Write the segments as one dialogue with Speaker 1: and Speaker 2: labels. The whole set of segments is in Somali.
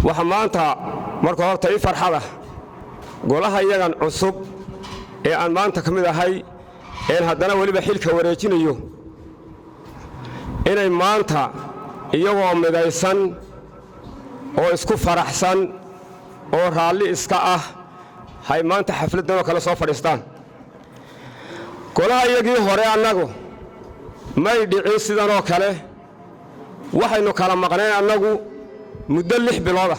Speaker 1: Waxa maanta marka horta i farxada golaha iyagan cusub ee aan maanta ka mid ahay een haddana weliba xilka wareejinayo inay maanta iyagoo midaysan oo isku faraxsan oo raalli iska ah hay maanta xafladdanoo kale soo fadhiistaan. Golaha iyagii hore annagu may dhicin sidanoo kale. Waxaynu kala maqnayn annagu muddo 6 bilooda.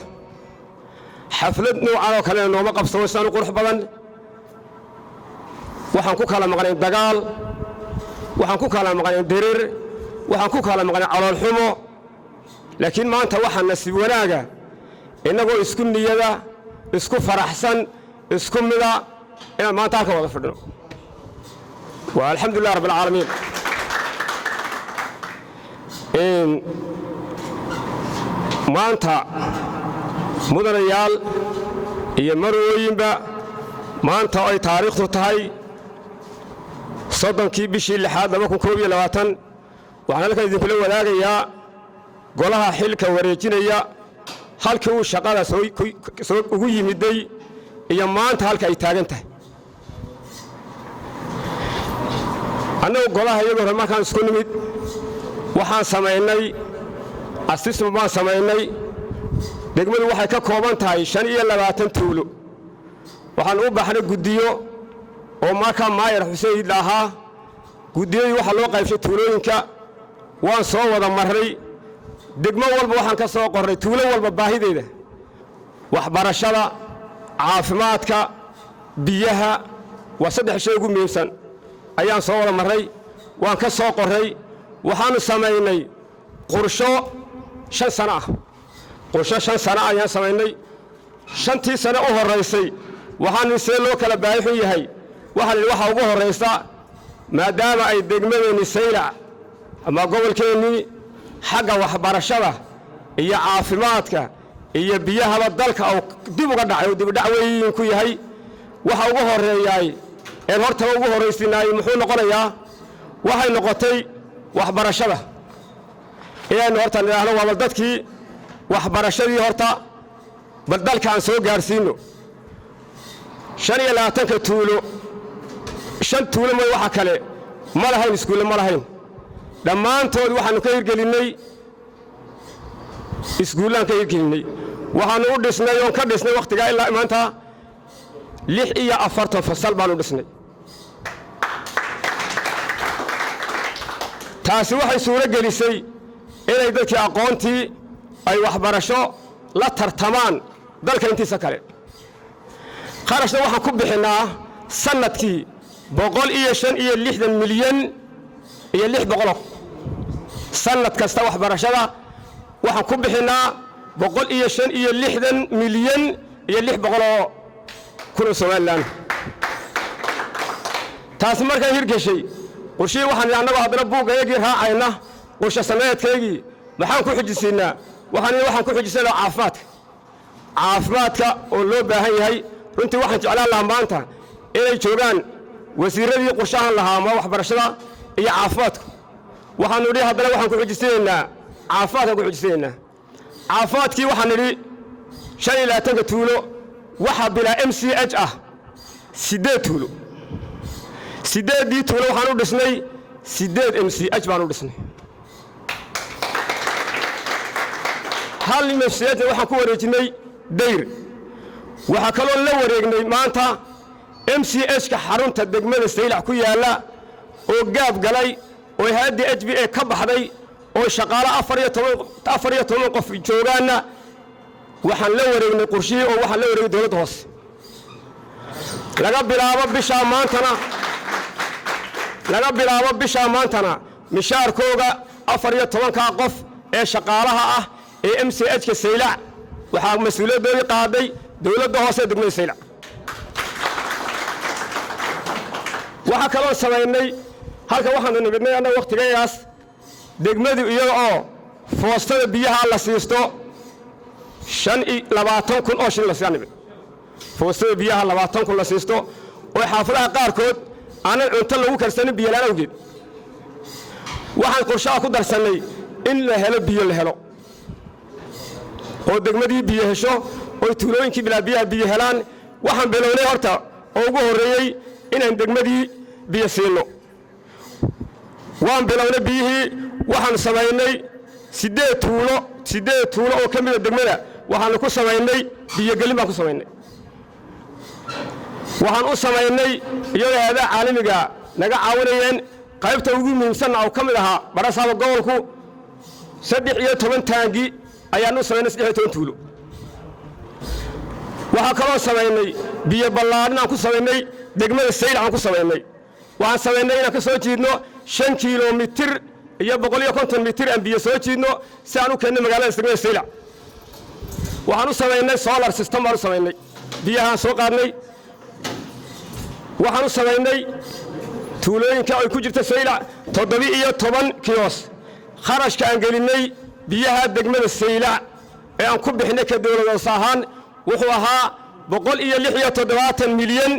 Speaker 1: Xaflad nuucan oo kalena nooma qabsamo sidaan u qurux badan. Waxaan ku kala maqnayn dagaal, waxaan ku kala maqnayn dirir, waxaan ku kala maqnayn caloolxumo. Laakiin maanta waxaa nasiib wanaaga innagoo isku niyada, isku faraxsan, isku mida inaan maanta halka wada fadhino. Waa alxamdulilah rabbi alcaalamiin. Maanta, mudanayaal iyo marwooyinba, maanta oo ay taariikhdu tahay 30-kii bishii lixaad 2021, waxaan halkan idinkula wadaagayaa golaha xilka wareejinaya halkii uu shaqada soo ugu yimiday iyo maanta halka ay taagan tahay. Annagu golaha iyagoo hore markaan isku nimid waxaan samaynay assessment baan samaynay. Degmadu waxay ka kooban tahay 25 tuulo. Waxaan u baxnay guddiyo oo markaa maayar Xuseen Iidla ahaa. Guddiyadii waxaa loo qaybshay tuulooyinka. Waan soo wada marray degmo walba. Waxaan ka soo qorray tuulo walba baahideeda waxbarashada, caafimaadka, biyaha. Waa saddex shay ugu muhiimsan ayaan soo wada marray, waan ka soo qorray. Waxaannu samaynay qorsho 5 sano ah. Qorsho 5 sano ah ayaan samaynay. Shantii sano u horraysay waxaanu see loo kala baahi xun yahay. Waxaa la yidhi waxaa ugu horraysa, maadaama ay degmadeenni Saylac ama gobolkeennii xagga waxbarashada iyo caafimaadka iyo biyahaba dalka uu dib uga dhacay oo dibudhac weyn ku yahay, waxa ugu horreeyaay een hortaba ugu horraysiinaayey muxuu noqonayaa? Waxay noqotay waxbarashada inaynu horta nidhaahno waa bal dadkii waxbarashadii horta bal dalka aan soo gaadhsiinno. 25-ka tuulo, shan tuulo mooy waxa kale ma lahayn iskuulle, ma lahayn. Dhammaantood waxaannu ka hirgelinnay iskuullaan ka hirgelinnay. Waxaannu u dhisnay oon ka dhisnay wakhtigaa ilaa maanta 46 fasal baanu dhisnay. Taasi waxay suuro gelisay inay dadkii aqoontii ay waxbarasho la tartamaan dalka intiisa kale. Kharashna waxaan ku bixinnaa sannadkii 165 milyan iyo 600. Sannad kasta waxbarashada waxaan ku bixinnaa 165 milyan iyo 600 kun oo Somalilan. Taasi markaan hirgeshay qorshihii, waxaan annagu haddana buuggayagii raacayna, qorshe sameedkaygii, maxaan ku xijisiinaa? Waxaan ku xijisiinaa caafimaadka, caafimaadka oo loo baahan yahay. Runtii waxaan jeclaan lahaa maanta inay joogaan wasiirradii qorshahan lahaa ama waxbarashada iyo caafimaadku. Waxaannu idhi haddana waxaan ku xijisinaynaa caafimaadkaan ku xijisinaynaa. Caafimaadkii waxaan nidhi 25-ka tuulo waxaa bilaa MCH ah siddeed tuulo. Siddeeddii tuulo waxaan u dhisnay siddeed MCH baan u dhisnay. Hal MCH waxaan ku wareejinnay dayr. Waxaa kaloo la wareegnay maanta MCH-ka xarunta degmada Saylac ku yaalla oo gaab galay oo hay-addii HBA ka baxday oo shaqaalo 14 qof joogaanna waxaan la wareegnay qorshihii oo waxaan la wareegnay dowladda hoose. Laga bilaabo bishaa maantana, laga bilaabo bishaa maantana, mishaarkooga 14-kaa qof ee shaqaalaha ah ee MCH-ka Saylac waxaa mas-uuliyaddoodii qaaday dowladda hoose ee degmada Saylac. Waxaa kaloo samaynay halkan waxaanu nimidnay annaga wakhtigaygaas degmadu iyada oo foostada biyaha la siisto 25,000 oo shilin la siiyaa nimid, foostada biyaha 20,000 la siisto oo xaafadaha qaarkood aanan cunto lagu karsanin biyolaan awgeed. Waxaan qorshaha ku darsannay in la helo biyo la helo. Oo degmadii biyo hesho oy tuulooyinkii bilaa biyaha biyo helaan. Waxaan bilownay horta oo ugu horreeyey inaan degmadii biyo siinno. Waan bilownay biyihii. Waxaanu samaynay 8 tuulo, 8 tuulo oo ka mida degmada waxaannu ku samaynay biyogelin baan ku samaynay. Waxaan u samaynay iyadoo hay'adaha caalamiga naga caawinayeen, qaybta ugu muhiimsanna oo ka mid ahaa barasaaba gobolku. 13 taangi ayaan u samaynay 13 tuulo. Waxaa kaloo samaynay biyo ballaadhin aan ku samaynay degmada Saylac aan ku samaynay. Waxaan samaynay inaan ka soo jiidno 5 kilomitir iyo 150 mitir aan biyo soo jiidno si aan u keenno magaalada degmada Saylac. Waxaan u samaynay solar system baan u samaynay biyahaan soo qaadnay. Waxaan u samaynay tuulooyinka ay ku jirta Saylac 17 kiosk. Kharashka aan gelinnay biyaha degmada Saylac ee aan ku bixinay ka dowlad hoose ahaan wuxuu ahaa 176 milyan,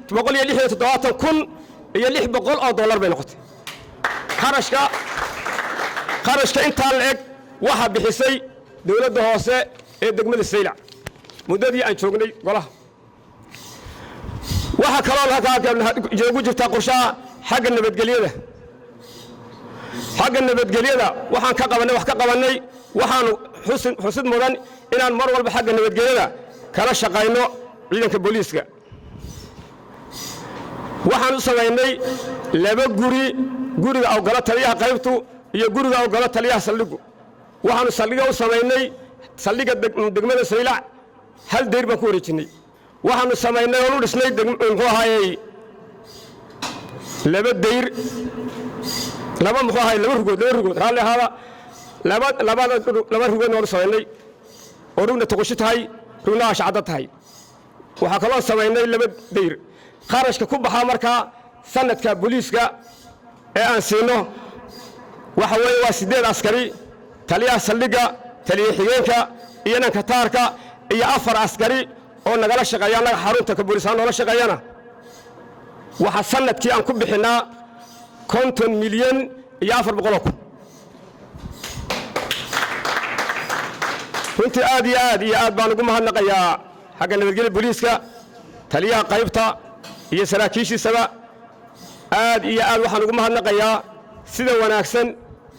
Speaker 1: 176,600 oo dollar bay noqotay. Kharashka intaa la eg waxaa bixisay dowladda hoose ee degmada Saylac muddadii aan joognay golaha. Waxaa kaloo halkaa joogu jirtaa qorshaha xagga nabadgelyada. Xagga nabadgelyada waxaan ka qabannay, wax ka qabannay. Waxaanu xusid mudan inaan mar walba xagga nabadgelyada kala shaqayno ciidanka booliiska. Waxaan u samaynay laba guri, guriga awgalo taliyaha qaybtu iyo guriga awgalo taliyaha saldhigu. Waxaanu saldhiga u samaynay saldhigga degmada Saylac hal dayr baan ku wareejinnay. Waxaanu samaynay oon u dhisnay, muxuu ahaayey, laba dayr, laba, muxuu ahaay, laba rugood, laba rugood, raalli ahaada, laba labada laba rugoodna waanu samaynay oo rugna tuqusho tahay, rugna ashcaddo tahay. Waxaa kaloo samaynay laba dayr. Kharashka ku baxaa markaa sanadka booliiska ee aan siino waxa weeye waa 8 askari, taliyaha saldhigga, taliya xigeenka iyo nanka taarka iyo 4 askari oo nagala shaqeeya annaga xarunta ka booliis ahaan noola shaqeeyana. Waxaa sanadkii aan ku bixinnaa 50,400,000. Runtii aad iyo aad iyo aad baan ugu mahadnaqayaa xagga nabadgelya booliiska, taliyaha qaybta iyo saraakiishiisaba. Aad iyo aad waxaan ugu mahadnaqayaa sida wanaagsan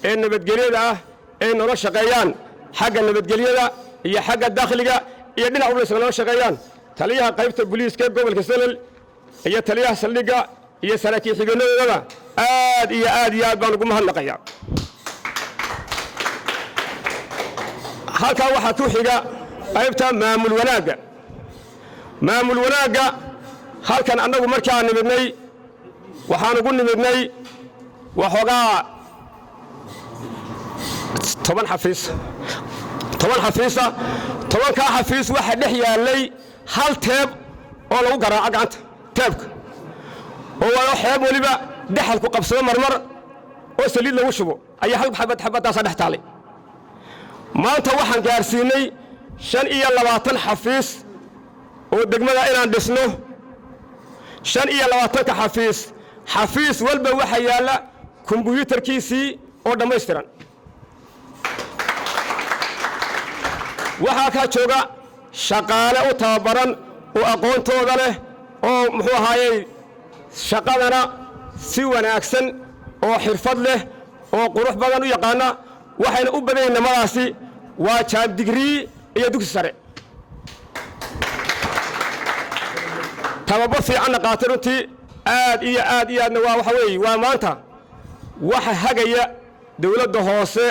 Speaker 1: ee nabadgelyada ah ee noola shaqeeyaan xagga nabadgelyada iyo xagga dakhliga iyo dhinac walba noola shaqeeyaan. Taliyaha qaybta booliiska gobolka Selel iyo taliyaha saldhigga iyo saraakiil xigeenadoodaba aad iyo aad iyo aad baan ugu mahadnaqayaa. Halkaa waxaa ku xiga qaybta maamul wanaagga. Maamul wanaagga halkan annagu markaan nimidnay waxaan ugu nimidnay waxoogaa 10 xafiis, 10 xafiisa. 10-kaa xafiis waxaa dhex yaallay hal teeb oo lagu garaaco gacanta teebka, oo waa xeeb weliba dhexalku qabsado marmar oo saliid lagu shubo ayaa hal xabad xabaddaasaa dhex taalay. Maanta waxaan gaarsiinnay 25 xafiis oo degmada inaan dhisno. 25-ka xafiis, xafiis walba waxaa yaalla kombuyuutarkiisii oo dhammaystiran. Waxaa kaa jooga shaqaale u tababaran oo aqoontooda leh oo, muxuu ahaayey, shaqadana si wanaagsan oo xirfad leh oo qurux badan u yaqaana. Waxayna u badan yihin namadaasi waa jaam digrii iyo dugsi sare, tababar fiicanna qaatay. Runtii aad iyo aad iyo aadna waa waxa weeye waa maanta waxa hagaya dawladda hoose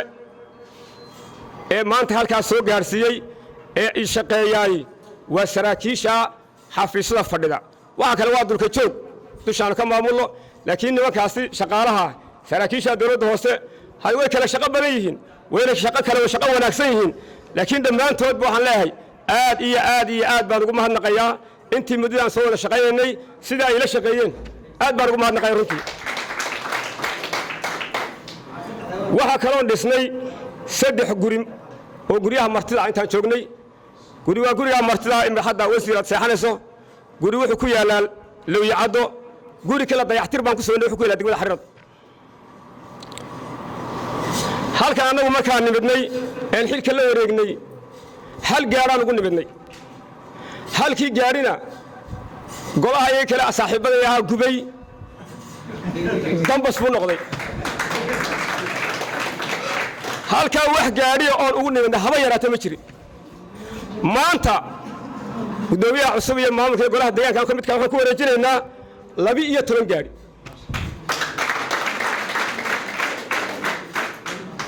Speaker 1: ee maanta halkaas soo gaarsiiyey ee i shaqeeyaay waa saraakiisha xafiisyada fadhida. Waxa kale waa dulka joog dushaanu ka maamulno, laakiin nimankaasi shaqaalaha saraakiisha dawladda hoose hay way kale shaqo badan yihiin, wayna shaqo kale shaqo wanaagsan yihiin, laakiin dhammaantoodba waxaan leeyahay aad iyo aad iyo aad baan ugu mahadnaqayaa intii muddadaan soo wada shaqaynaynay sida ay la shaqeeyeen. Aad baan ugu mahadnaqaya runtii. Waxaa kaloon dhisnay 3 guri oo guryaha martida intaan joognay. Guri waa gurigaa martida in hadda wasiir aad seexanayso. Guri wuxuu ku yaallaa Lowyacaddo. Guri kale dayactir baan ku samaynay, wuxuu ku yaallaa degmada Xariirad. Halkan annagu markaan nimidnay een xilka la wareegnay Hal gaadhaan ugu nimidnay. Halkii gaadhina golaha iyaga kale saaxiibbaday ahaa gubay, dambas buu noqday. Halkaa wax gaadhiya oon ugu nimidnay haba yaraata ma jirin. Maanta guddoomiyaha cusub iyo maamulka golaha deegaanka ka midka waxaan ku wareejinaynaa 12 gaadhi.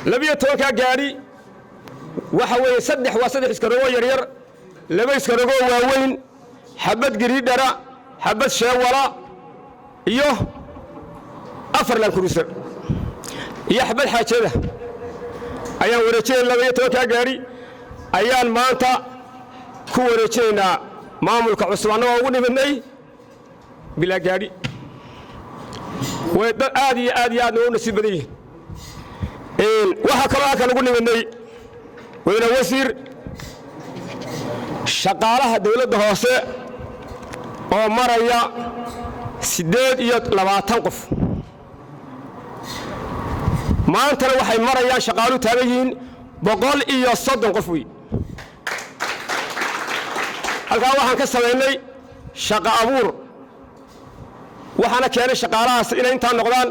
Speaker 1: 12-kaa gaadhi waxa weeye saddex waa saddex iskarogoo yaryar, 2 iskarogoo waaweyn, xabad giriidhara, xabad sheewala iyo 4 laankuruusar iyo xabad xaajada ayaan wareejinayna. 12-kaa gaadhi ayaan maanta ku wareejinaynaa maamulka cusub, annagoo ugu nimidnay bilaa gaadhi. Way dad aad iyo aad iyo aadna u nasiib badan yihiin. Waxaa kaloo halkan ugu nimidnay, weyne wasiir, shaqaalaha dawladda hoose oo maraya 28 qof. Maantana waxay marayaan shaqaaluhu taagan yihiin 130 qof wey. Halkaa waxaan ka samaynay shaqo abuur, waxaana keenay shaqaalahaas inay intaa noqdaan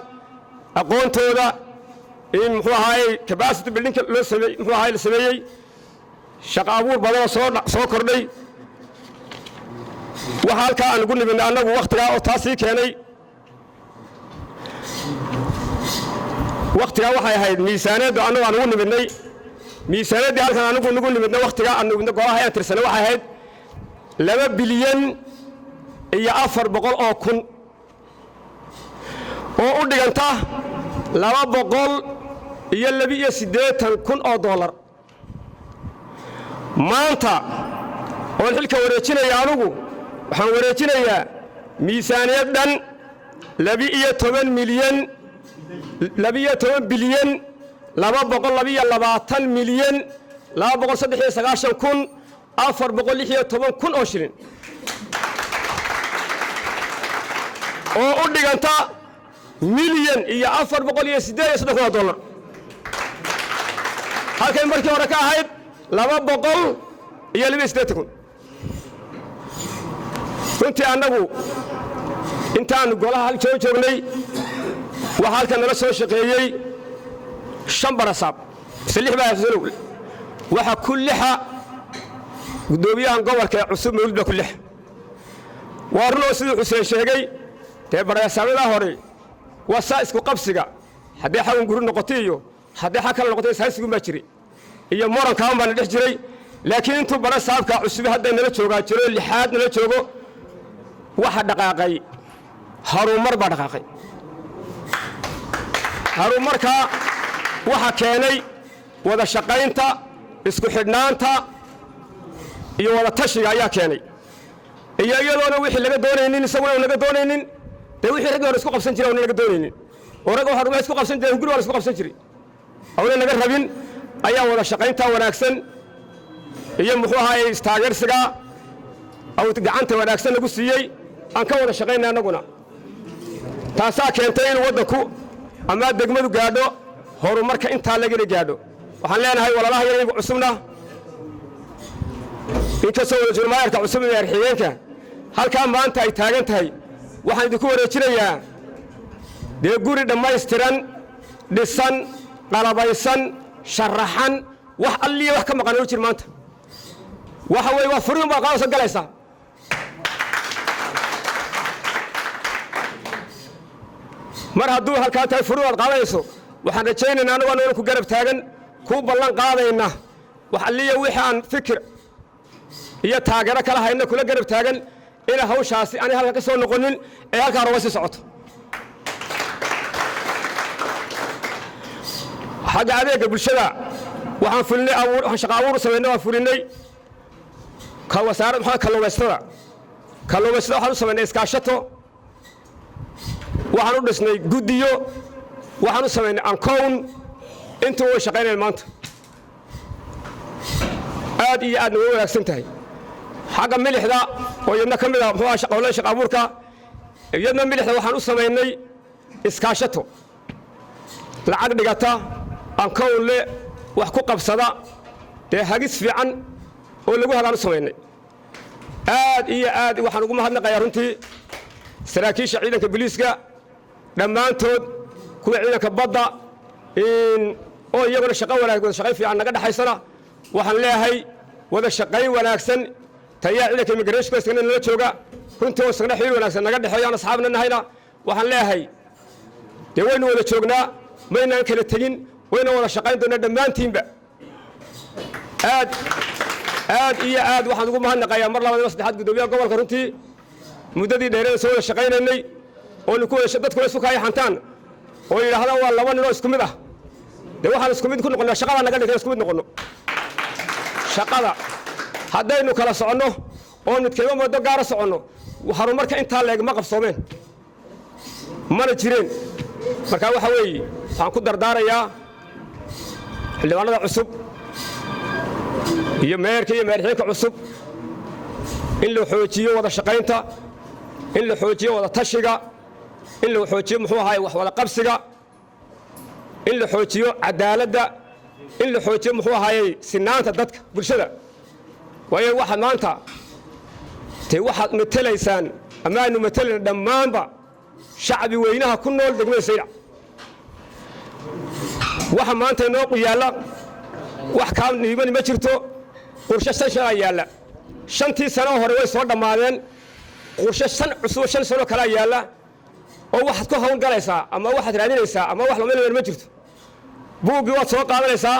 Speaker 1: aqoontooda in muxuu ahaayey capacity buildingka loo sameeyey, muxuu ahaay la sameeyey shaqo abuur badanoo soo kordhay. Waxa halkaa aan ugu nimidnay annagu wakhtigaa oo taasii keenay wakhtigaa waxay ahayd miisaaniyaddu annagu aan ugu nimidnay, miisaaniyaddii halkan anigu nugu nimidnay wakhtigaa aan nimidnay golaha ayaan tirsanay waxay ahayd 2,400,000 oo u dhiganta 282,000 oo dollar. Maanta oon xilka wareejinaya anugu waxaan wareejinayaa miisaaniyad dhan 12 milyan, 12 bilyan 222 milyan 293 kun 416 kun oo shilin oo u dhiganta 1,438,000 oo dollar, halkay markii hore ka ahayd 282 kun. Runtii annagu intaannu golaha hal soo joognay waxaa halkan nala soo shaqeeyey 5 barasaab mise 6 baa afsanow. Waxa ku lixa guddoomiyahan gobolka ee cusub Mawlid baa ku lix. Waa runoo siduu Xuseen sheegay, dee barasaabadaa hore waa saa isku qabsiga, haddii xawan guri noqotay iyo haddii xag kale noqotay ishaysigun baa jiray iyo morankaan baana dhex jiray. Laakiin intuu barasaabka cusub hadda nala joogaa jiro, lixaad nala joogo, waxa dhaqaaqay harumar baa dhaqaaqay. Harumarkaa waxa keenay wada shaqaynta, isku xidhnaanta iyo wada tashiga ayaa keenay, iyo iyadoona wixii laga doonaynin isaguna laga doonaynin, dee wixii raggii hore isku qabsan jiray oona laga doonaynin, oo ragga waxa isku qabsan jireen guri waa la isku qabsan jiray oona laga rabin, ayaa wada shaqaynta wanaagsan iyo muxuu ahaayey istaageersiga aw gacanta wanaagsan lagu siiyey aan ka wada shaqaynay annaguna. Taasaa keentay inuu waddanku ama degmadu gaadho horumarka intaa lagana gaadho. Waxaan leenahay walaalaha yaryarka cusubna, inkastoo wada jurmaayarka cusub iyo xigeenka halkaa maanta ay taagan tahay, waxaan idinku wareejinayaa dee guri dhammaystiran, dhisan, qalabaysan, sharaxan, wax alliya wax ka maqan oo jir maanta. Waxa weeye waa furiin baa qaadaysa galaysaa. Mar hadduu halkaa tahay furiin aad qaadanayso, waxaan rajaynaynaa annagu annaguna ku garab taagan, kuu ballan qaadayna wax alliya wixii aan fikir iyo taageero kala hayna kula garab taagan ina hawshaasi aanay halka ka soo noqonin ee halkaa roga sii socoto. Xagga adeegga bulshada waxaan fulinay, waxaan shaqo abuur u samaynay, waan fulinay ka wasaarad maxaa kalluumaysatada. Kalluumaysatada waxaan u samaynay iskaashato, waxaan u dhisnay guddiyo, waxaan u samaynay ankown, intuu way shaqaynayaan maanta. Aad iyo aadna way wanaagsan tahay. Xagga milixda oo iyadna ka mid ah muxuu ahaa shaqo shaqa abuurka, iyadna milixda waxaan u samaynay iskaashato lacag dhigata, ankown le, wax ku qabsada, dee hagis fiican Oo lagu hagaan u samaynay. Aad iyo aad waxaan ugu mahadnaqayaa runtii saraakiisha ciidanka booliiska dhammaantood, kuwa ciidanka badda oo iyaguna shaqo wanaag, wada shaqayn fiican naga dhexaysana. Waxaan leeyahay wada shaqayn wanaagsan. Taliyaha ciidanka immigrationka isagana nala jooga runtii, oo isagna xiriir wanaagsan naga dhexeeyo, aan asxaabna nahayna. Waxaan leeyahay dee waynu wada joognaa, maynaan kala tegin, wayna wada shaqayn doonaa dhammaantiinba. Aad aad iyo aad waxaan ugu mahadnaqayaa mar labaad iyo saddexaad guddoomiyaha gobolka. Runtii muddadii dheerada soo wada shaqaynaynay oo ku wada dadkuna isu kaaya xantaan oo yidhaahdaan waa laba nin oo isku mid ah. Dee waxaan isku mid ku noqonnaa shaqada naga dhigtay isku mid noqonno. Shaqada haddaynu kala soconno oo midkayba moodo gaara soconno, horumarka intaa leeg ma qabsoomeen, mana jireen. Marka waxa weeye, waxaan ku dardaarayaa xildhibaanada cusub iyo meerka iyo meerxiinka cusub in la xoojiyo wada shaqaynta, in la xoojiyo wada tashiga, in la xoojiyo muxuu ahaay wax wada qabsiga, in la xoojiyo cadaaladda, in la xoojiyo muxuu ahaayey sinaanta dadka bulshada. Waayo waxa maanta dee waxaad matelaysaan ama aanu matelayna dhammaanba shacbi weynaha ku nool degmada Saylac. Waxa maanta inoo yaalla wax kaa dhiibani ma jirto. Qorshe 5 sanaa yaalla. 5-tii sanoo hore way soo dhammaadeen. Qorshe shan cusub, 5 sanoo kalaa yaalla oo waxaad ku hawl galaysaa ama waxaad raadinaysaa ama wax lama ma jirto. Buuggii waad soo qaadanaysaa.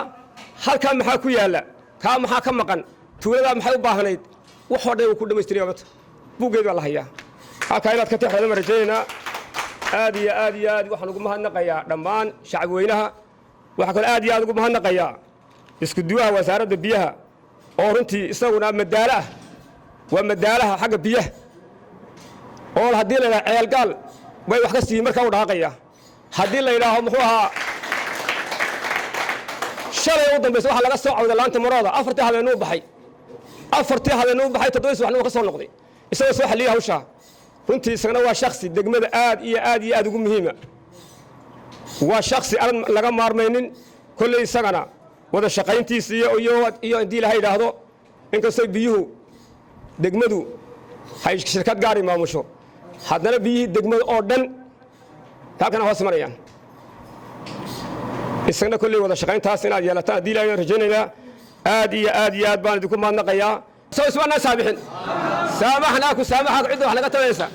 Speaker 1: Halkaa maxaa ku yaalla? Kaa maxaa ka maqan? Tuuladaa maxay u baahnayd? Waxoo dhan wuu ku dhammaystiraya mata. Buuggeed baa la hayaa. Halkaa inaad ka tixreedo ma rajaynaynaa. Aad iyo aad iyo aad waxaan ugu mahadnaqayaa dhammaan shacbi weynaha. Waxaa kaloo aad iyo aad ugu mahadnaqayaa isku duwaha wasaaradda biyaha oo runtii isaguna madaalo ah, waa madaalaha xagga biyaha, oo haddii la yidhaha Ceelgaal bay wax ka siiyin markaa u dhaaqaya, haddii la yidhaaho muxuu ahaa. Shalay u dambaysa waxaa laga soo cawday laanta marooda. 4-tii habeenuu baxay, 4-tii habeenuu baxay, 7-dii subaxnimo ka soo noqday isagoo soo xalliyay hawshaa. Runtii isagana waa shaksi degmada aad iyo aad iyo aad ugu muhiima, waa shaksi aan laga maarmaynin. Kolley isagana wada shaqayntiisa iyo haddii ilaha yidhaahdo, inkastoo biyuhu degmadu hay shirkad gaari maamusho, haddana biyihii degmada oo dhan halkana hoos imanayaan. Isagana kolley wada shaqayntaas inaad yeelataan haddii ilahay rajaynaynaa. Aad iyo aad iyo aad baan idinku mahadnaqayaa. Soo ismaanaa saamixin, saamaxnaa ku saamaxaa cidda wax naga tabaysa.